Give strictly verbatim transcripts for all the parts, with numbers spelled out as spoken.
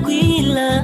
Kwila,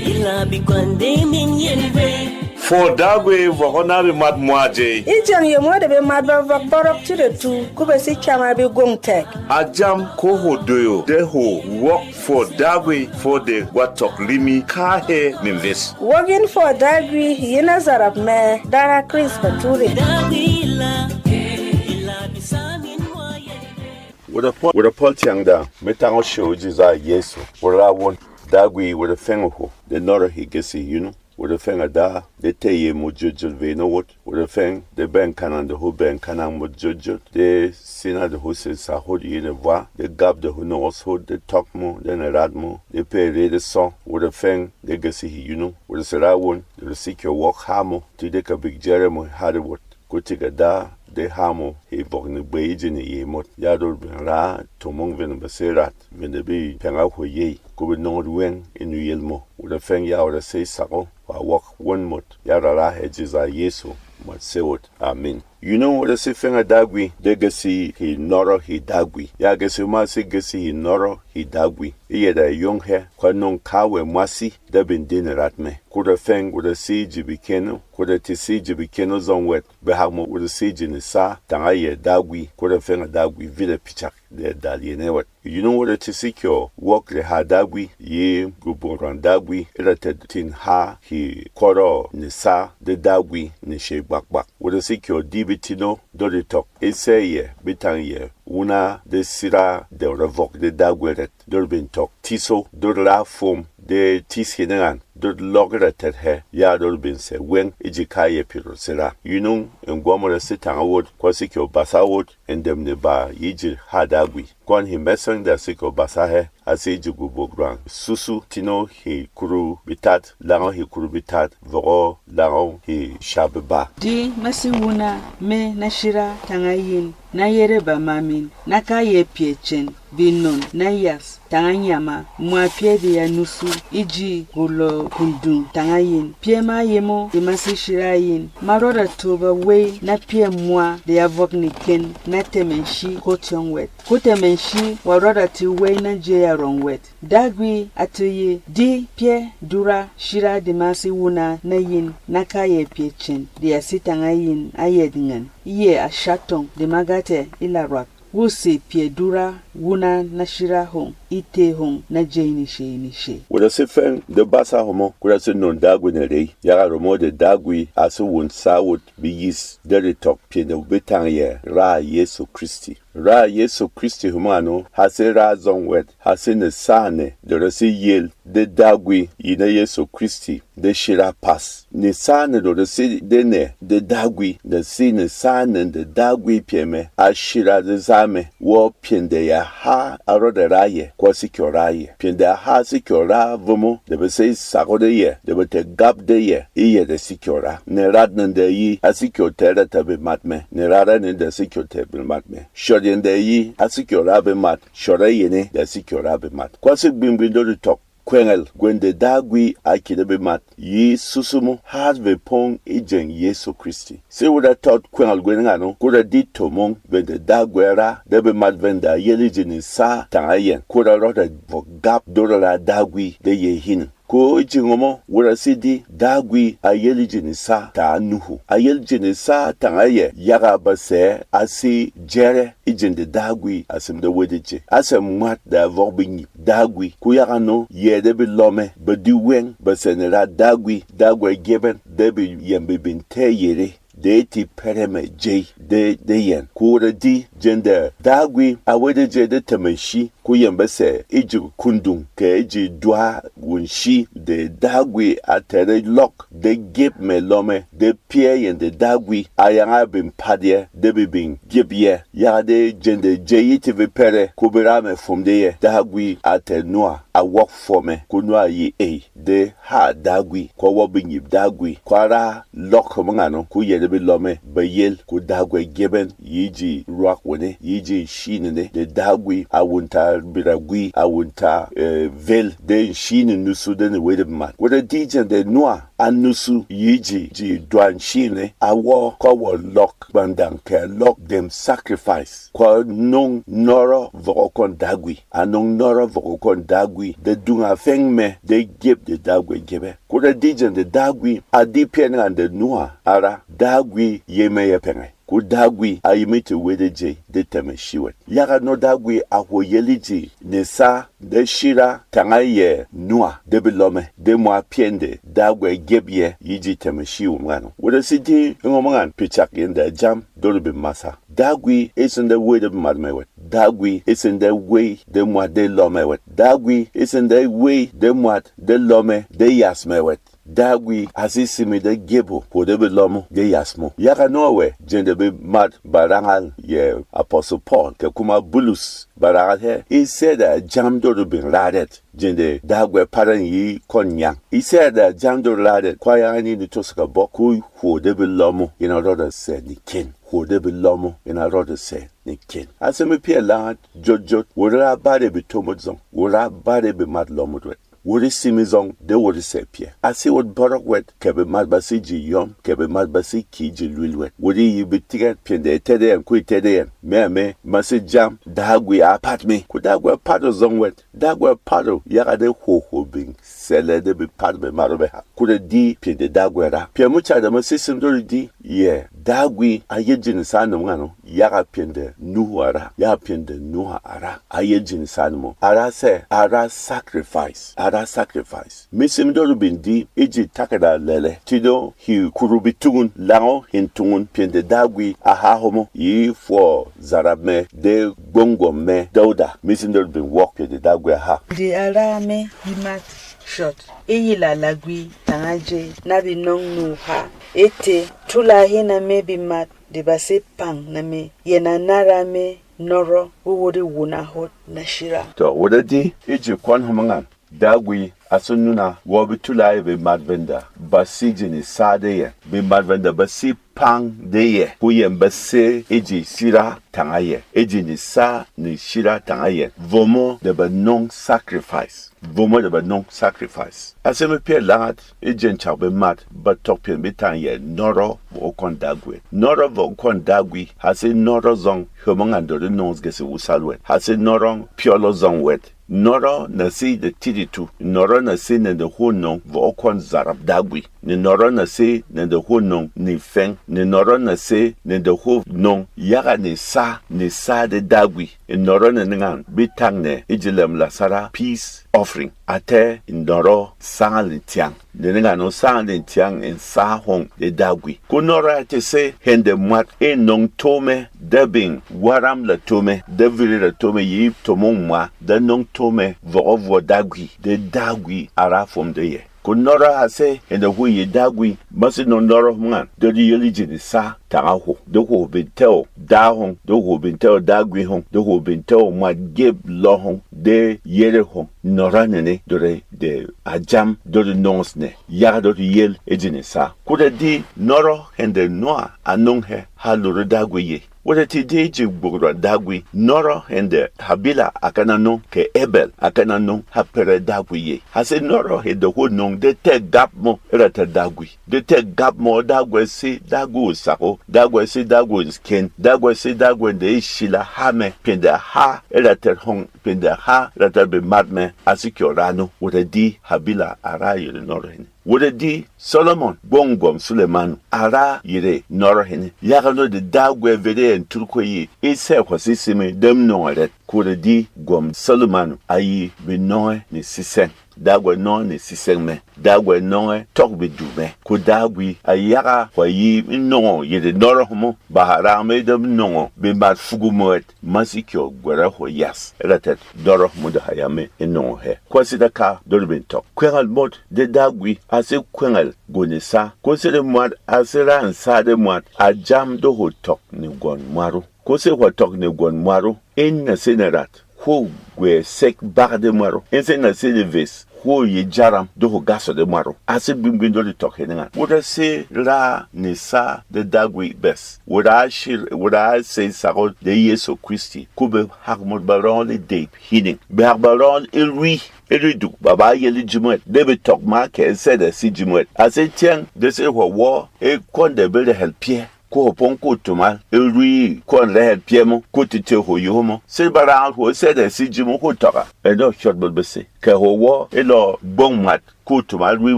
yila bi kwande min yen vey. Fwɔ Dagwi vɔk ɔ na bemat mwa jey. E jeng yemo de bemat ba vɔk bɔrɔk tide tu, ku be si kyama be gwong tɛk. A jam ko hwo doyo de hwo wok fwɔ Dagwi fwɔ de gwa tɔk limi ka he min ves. Wok yin fwɔ Dagwi, yin a zarap mɛ, dara Chris Bature. Dagwi la, yila bi sa min mwa yen vey. Wot a pɔl, wot a pɔl tyang da, me tang o show ji za Yesu. Wot ra won, Dagwi wot a feng hwo, de nɔrɔ hi gesi yunu. Wot a feng a da, de tey ye mo jot jot vey na wot. Wot a feng, de beng kanang de ho beng kanang mo jot jot. De sina de ho se sa hot ye ne vwa, de gap de ho nɔgɔs hot, de tɔk mo, de ne rat mo, de pe re de sɔ. Wot a feng, de gesi hi yunu. Wot a se ra won, de si kyo wok ha mo, ti de ka bik jere mo ha de wot. Ko tik a da, de ha mo, he vɔk ni bwey e ji ne yey mot. Ya dor ben ra, to mong vene ba se rat, vene bi pɛng a hwo yey, ko be nɔngɔt weng e nuyel mo. Wot a feng ya wot a sey sak o, hwa wok won mot. Ya ra ra he ji za Yesu, mwat se wot. Amin. Yunu wot a si feng a Dagwi, de gesi hi nɔrɔ hi Dagwi. Ya gesi ma si gesi hi nɔrɔ hi Dagwi. E yɛ da yong he, kwa nong ka we mwasi, da bin din rat me. Ko da feng, ko da si ji bi keno, ko da ti si ji bi keno zong wet. Behak mo wot si ji ne sa tanga yɛ Dagwi, ko da feng a Dagwi vide pichak de dal yene wet. Yunu wot ti si kyo wok de ha Dagwi, yi gubung rang Dagwi, e da tet tin ha hi koro ne sa de Dagwi ne she gbak gbak. Wot si kyo di bi tino, do di tok, e se yɛ, bi tang yɛ, wuna de sira de wot vok de Dagwi ret, do bin tok, tiso, do ra fom, de tis hene ngan, dot lɔk e ra tɛt hɛ, ya dot bin sɛ weng e ji kayɛ pyɛ rot sera. Yunung, e ngwɔmɔ ra si tanga wot, kwa si kyo basa wot, e ndem ne ba yi ji ha Dagwi. Kwɔn hi mɛsɛng da si kyo basa hɛ, a si ji gubuk rwang susu, tino hi kuru bitat, lango hi kuru bitat, vɔgɔ lango hi sha beba. Di ma si wuna me na shira tanga yin, na yere bama min, na kayɛ pyɛ cen, binun, na yas, tanga nyama, mwa pyɛ de ya nusu, e ji gulɔ kundung tanga yin. Pyɛ ma yemo de ma si shira yin. Ma rɔda to ba wey na pyɛ mwa de ya vɔk neken na tɛmɛ nshi ko tyɔng wɛt. Ko tɛmɛ nshi wa rɔda ti wey na jey arɔng wɛt. Dagwi a to ye di pyɛ dura shira de ma si wuna na yin na kayɛ pyɛ cen de ya si tanga yin a yɛt ngan. E yɛ a sha tɔng de ma ga tɛ e la rwak. Wuse pyɛ dura wuna na shira hong, e tē hong na jey nishey nishey. Wot a si feng de basa hom o, ko da si nɔn Dagwi ne rey, yaga remo de Dagwi a si wun sa wot bi yis, de retɔk pyɛ de bi tang yɛ ra Yesu Kristi. Ra Yesu Kristi hom ano, ha si ra zong wet, ha si ne sa ne, de ra si yel, de Dagwi, yi na Yesu Kristi, de shira pas. Ne sa ne do de si de ne, de Dagwi, de si ne sa ne de Dagwi pyɛ mɛ, a shira de za mɛ, wɔ pyɛ de ya ha a rɔ de ra yɛ, kwa si kyo ra yɛ. Pyɛ de a ha si kyo ra vomo, de be se sako de yɛ, de be te gap de yɛ, e yɛ de si kyo ra. Ne rat ne de yi, a si kyo te ra ta bemat mɛ, ne ra ra ne de si kyo te bemat mɛ. Shɔt yɛn de yi, a si kyo ra bemat, shɔt ra yɛn e de si kyo ra bemat. Kwa si gbing gbing do de tɔk. Kwɛngɛl gwɛn de Dagwi a kyede bemat, yi susu mo, hat vepɔng e jeng Yesu Kristi. Se wot a tɔt kwɛngɛl gwen ngano, ko da di to mong, gwɛn de Dagwi a ra, de bemat vɛn da yel e ji ne sa tanga yɛn, ko da rɔda vɔk gap do ra Dagwi de ye hin. Ko e ji ngo mo, wot a si di Dagwi a yel e ji ne sa ta nuhu. A yel e ji ne sa tanga yɛ, yaga ba sɛ a si jɛrɛ e jeng de Dagwi a sim de wede je. A sɛ mwat da vɔk benyip Dagwi, ko yaga no, yɛ de belɔmɛ, ba di weng, ba sɛ ne ra Dagwi, Dagwi a gyeben, de be yɛn be bin tɛ yere, de e ti pɛrɛ mɛ jey, de, de yɛn. Ko wot a di, jeng de Dagwi a wede je de tɛmɛ shi, ko yɛn ba sɛ e ji kundung, kɛ e ji dwa wun shi, de Dagwi a tɛrɛ lɔk, de gyep mɛ lɔmɛ, de pyɛ yɛn de Dagwi a yang a bin pat yɛ, de be bin gyep yɛ, yaga de jeng de jey yi ti vepɛrɛ, ko be ra mɛ fom de yɛ, Dagwi a tɛ nua, a wɔk fɔmɛ, ko nua yi ey, de ha Dagwi, kwa wɔk benyip Dagwi, kwa ra lɔk hom ngano, ko yɛ de belɔmɛ, ba yel, ko Dagwi gyeben, yi ji rwak wone, yi ji shi nene, de Dagwi a wunta bira gwi a wunta, eh, vel de nshi ne nusu de ne wede bemat. Wede di jeng de nua a nusu yi ji, ji dwan shi ne a wɔ kɔ wɔ lɔk bandang kɛ lɔk dem sacrifice. Kɔ nung nɔrɔ vɔkɔ kɔn Dagwi. A nung nɔrɔ vɔkɔ kɔn Dagwi de dunga feng me de gyep de Dagwi gyebe. Ko de di jeng de Dagwi a di pyɛn ngan de nua a ra Dagwi ye me ye penge. Ko Dagwi a yi me te wede jey de teme shi wet. Yaga nɔ Dagwi a hwo yeli ji ne sa de shira tanga ye nua de belɔme de mwa pyɛn de Dagwi gyep ye yi ji teme shi wum ngano. Wede si di ngo mo ngan pichak yin de jam doro bi masa. Dagwi e sende wei de bemat mɛ wɛt. Dagwi e sende wei de mwat de lɔ mɛ wɛt. Dagwi e sende wei de mwat de lɔ mɛ de yas mɛ wɛt. Dagwi a si simi de gyebo hwo de belɔ mo de yas mo. Yaga nɔ wɛ jeng de bemat ba rangal ye Apostle Paul kɛ kuma Bulus ba rangal hɛ. E sɛda jam doro bin radet. Jeng de Dagwi pat yi kɔn nyang. E sɛda jam doro radet kwa yang ni ni to saka bɔ ku hwo de belɔ mo ina rɔda sɛ ni kin. Hwo de belɔ mo ina rɔda sɛ ni kin. A sɛ mi pyɛ langat jot jot, wode ra bare be tomot zɔng, wode ra bare be mat lɔmot wɛt. Wode simi zɔng de wode sɛ pyɛ. A si wot bɔrɔk wɛt, kɛ be mat ba si ji yɔm, kɛ be mat ba si ki ji lwil wɛt. Wode yi be tigat pyɛ de tɛde yɛn, kwi tɛde yɛn. Mɛ a me ma si jam Dagwi a pat mi. Ko Dagwi a pat o zɔng wɛt. Dagwi a pat o yaga de hwo hwo bing sɛlɛ de be pat be mat o be ha. Ko de di pyɛ de Dagwi a ra. Pyɛ mo ca de ma si sim dori di. Yɛ Dagwi a yel jini sa num ngano. Yaga pyɛn de Nuhu a ra, yaga pyɛn de Nuha a ra, a yel jini sa num o. A ra sɛ, a ra sacrifice, a ra sacrifice. Misim doro bin di e ji takada lɛlɛ. Tido hi kuru bi tungun, lango hin tungun pyɛn de Dagwi a ha homo yi fwɔ zarab mɛ de gbongbong mɛ Dauda. Misim doro bin wɔk pyɛn de Dagwi a ha. De a ra mɛ hi mat shɔt e yi lalagwi tanga je na bi nɔng nu ha. E te tula he na mɛ bi mat de ba se pang na me, yɛn a na ra me nɔrɔ, we wode wuna hot na shira. Tɔ, wode di e ji kwɔn hom ngan, Dagwi a so nuna wɔ be tula e be mat venda ba si ji ni sa de yɛ, be mat venda ba si pang de yɛ, ko yɛn ba se e ji shira tanga yɛ, e ji ni sa ni shira tanga yɛ. Vomo de ba nong sacrifice. Vomo de ba nong sacrifice. A se me pyɛ langat e jeng chak be mat ba tɔk pyɛ be tang yɛ nɔrɔ vɔk kɔn Dagwi. Nɔrɔ vɔk kɔn Dagwi ha se nɔrɔ zɔng hyomo ngan dɔ de nong gese wusal wɛt. Ha se nɔrɔ pyɔlɔ zɔng wɛt. Nɔrɔ na se de tidi tu. Nɔrɔ na se ne de ho nong vɔk kɔn zarab Dagwi. Ne nɔrɔ na se ne de ho nong ni feng. Ne nɔrɔ na se ne de ho nong yaga ne sa, ne sa de Dagwi. E nɔrɔ ne ngan bi tang ne e ji lem lasara peace offering. A tɛ nɔrɔ sangal ntyang. De ne ngan o sangal ntyang in sa hong de Dagwi. Ko nɔrɔ a te se hende mwat e nong tome de bing waram la tome de viri la tome yi tomong mwa de nong tome vɔgɔ vɔ Dagwi de Dagwi a ra fom de yɛ. Ko nɔrɔ a se hende hu yi Dagwi ma se nong nɔrɔ hom ngan de di yeli ji ni sa tanga ho de ho bin tɛo da hong de ho bin tɛo Dagwi hong de ho bin tɛo mwat geb lɔ hong de yere hong nɔrɔ nene dore de a jam dore nongs ne yaga dore yel e ji ni sa. Ko de di nɔrɔ hende nua a nong he ha lore Dagwi ye. Wode ti di ji gbugro Dagwi nɔrɔ hende Habila a kana nong ke Ebel a kana nong ha pere Dagwi ye. Ha se nɔrɔ hende ho nong de tɛ gap mo e ra ta Dagwi. De tɛ gap mo Dagwi si Dagwi usako, Dagwi si Dagwi skin, Dagwi si Dagwi de shila ha me pende ha e ra ta hong pende ha ra ta be mat me a si kyo rano. Wode di Habila a ra yere nɔrɔ hende. Wode di Solomon, gbong gwɔm Sulemanu, a ra yere nɔrɔ hene. Yaga nɔ de Dagwi vede yɛn turko yi, e sɛ hwɔ sisimi dem nɔngɔ rɛt. Ko de di gwɔm Solomanu a yi be nɔngɛ ne sisɛng. Dagwi nɔngɛ ne sisɛng mɛ. Dagwi nɔngɛ tɔk be du mɛ. Ko Dagwi a yaga hwɔ yi e nɔngɔ yere nɔrɔ homo. Ba ha rang me dem nɔngɔ be mat fugu mo wɛt. Ma si kyɔ gwɛrɛ hwɔ yas. E ra tɛt nɔrɔ homo de ha yame e nɔngɔ hɛ. Ko a si da ka dor be ntɔk. Kwɛngɛl mot de Dagwi a se kwɛngɛl gwo ne sa. Ko sede mwat a se ra nsa de mwat a jam de hwo tɔk ne gwɔn mwat o. Ko se hwɔ tɔk ne gwɔn mwat o, e na se ne rat, hwo gwɛ sek bak de mwat o. E se na se ne ves, ko ye jaram de hwo ga sɔ de mwat o. A sé gbing-gbing dɔ de tɔk heni ngan. Wot a sé ra ne sa de Dagwi bɛs. Wot a shir, wot a sey sak o de Yesu Kristi. Ko behak mot ba rɔngɔl e dei hining. Behak ba rɔngɔl e rwi, e rwi duk ba ba yel e ji mwet. De be tɔk ma kɛ e sɛdɛ si ji mwet. A sé tyɛng de sé hwɔ wɔ e kɔn de be rɛhɛl pyɛ. Ko hwo pɔng ko tumal e rwi kɔn rɛhɛl pyɛ mo, ko tete hwo yoho mo. Sede ba rangel hwo e sɛdɛ si ji mo ko tɔk a, e nɔ shɔt bot be se. Kɛ hwo wɔ e lɔ gbɔng mwat ko tumal rwi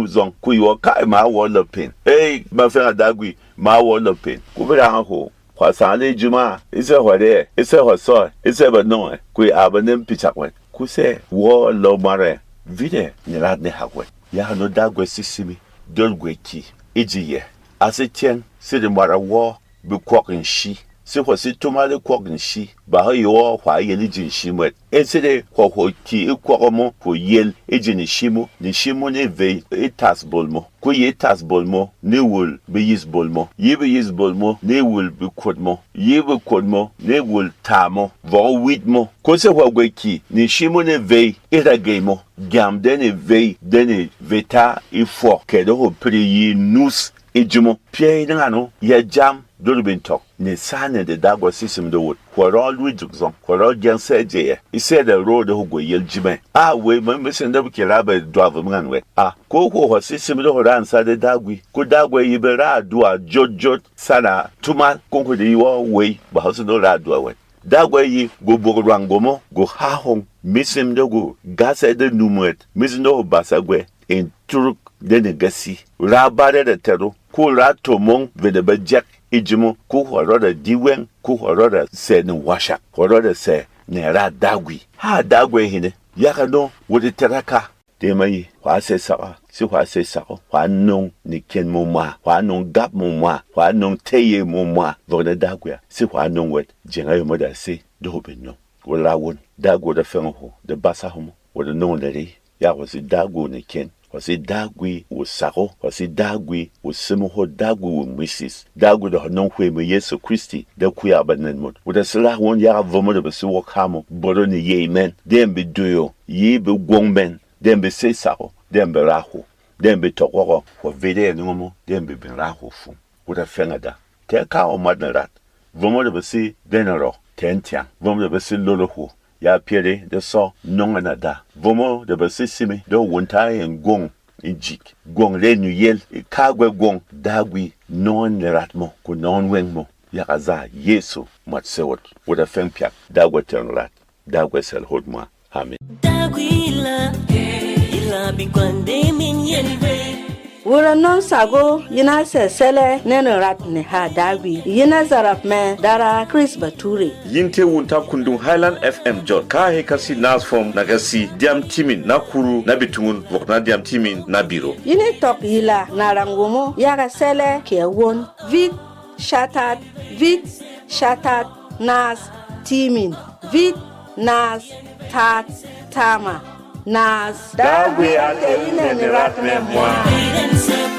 zɔng, ko yi wɔ kai ma wɔ lɔ pen. Ei, ma fɛng a Dagwi, ma wɔ lɔ pen. Ko be rangel hwo, hwa sangal e juma, e sɛ hwa rɛ, e sɛ hwa sɔ, e sɛ ba nɔng ɛ, ko yi a ba nem pichak wɛt. Ko sɛ wɔ lɔ mwat ɛ, vit ɛ, ni rat ni hak wɛt. Ya hano Dagwi sisimi, dot gwe ki, e ji yɛ. A sé tyɛng, sede mwat a wɔ be kwɔk nshi. Se hwà sé tumal e kwɔk nshi, ba he yɔɔ hwà yel e ji nshi mwɛt. E sede hwà hwo ki e kwɔk mo hwo yel e ji nshi mo, nshi mo ne vey e tas bol mo. Ko yi e tas bol mo ne wul beyis bol mo. Yi beyis bol mo ne wul bekwot mo. Yi bekwot mo ne wul ta mo. Vɔk wit mo. Ko se hwà gwe ki, nshi mo ne vey e ragey mo. Gyam de ne vey, de ne vey ta e fwɔk. Kɛ de hwo pere yi nus e ji mo. Pyɛ e ngan o, ya jam, dot bin tɔk, ne sa ne de Dagwi sisim de wot. Hwà rɔngɔl lwi juk zɔng, hwà rɔngɔl gyeng sɛ jeyɛ, e sɛ de ro de hwo gwe yel ji mɛ. A wei mɛ, mɛ sɛn de be ke ra be dwa vim ngan wɛ. A, ko hwo hwà sisim de hwo ra nsa de Dagwi, ko Dagwi yi be ra dwa jot jot, sana tumal, ko hwo de yi wɔ wei, ba hwo sin de ra dwa wɛ. Dagwi yi gwo buk rwang gwomo, gwo ha hong, misim de gwo gasɛ de numwet, misim de hwo basa gwe, in turuk de ne gasi. Ra bare de tɛro, ko ra to mong vene ba jek e ji mo, ko hwà rɔda di weng, ko hwà rɔda sɛ ne washak, hwà rɔda sɛ ne ra Dagwi. Ha Dagwi hine, yaka no, wode tɛra ka. De ma yi, hwà sey sak a, se hwà sey sak o, hwà nong neken mo mwa, hwà nong gap mo mwa, hwà nong teye mo mwa, vɔk na Dagwi a, se hwà nong wɛt, jeng a yo mo da se, de hwo be nong. Wot ra won, Dagwi wot a fɛng hwo, de basa hwo mo, wot a nong na rey, ya hwà se Dagwi wo neken, hwà se Dagwi wo sak o, hwà se Dagwi wo semo hwo, Dagwi wo mwisis, Dagwi de hwà nong hwey mo Yesu Kristi, de kuyak ba nɛn mot. Wot a se ra won, ya vomo de ba se wok ha mo, boro ne yey mɛn, de mbe doyo, yi be gwong mɛn, de mbe sey sak o, de mbe ra hwo, de mbe tɔk wɔk o, hwà vey de ya nungo mo, de mbe bin ra hwo fum. Wot a fɛng a da. Tɛ ka o mat ne rat. Vomo de ba se de ne rɔ. Tɛ ntyang. Vomo de ba se lolo hwo. Ya pyere de sɔ nɔng na da. Vomo de ba se simi de wunta e ngong e jik. Gong re nuyel e kagwe gong Dagwi nɔng ne rat mo. Ko nɔng weng mo. Yaka za Yesu mat se wot. Wot a fɛng pyak. Dagwi tɛn rat. Dagwi sɛl hot mwa. Amen. Dagwi la, ila bi kwande min yen ve. Wura nɔn sago yina sɛ sɛlɛ nɛn rat ne ha Dagwi. Yina zarap mɛ dara Chris Bature. Yin te wunta kundung Highland F M jɔt. Ka he kasi nas fɔm na kasi diam timin na kuru na bitungun vɔk na diam timin na biro. Yini tɔk yila na rang womo yaga sɛlɛ kɛ won. Vit shatat, vit shatat, nas timin, vit nas tat tama, nas. Dagwi a tɛ yinɛ ni rat mɛ mwa.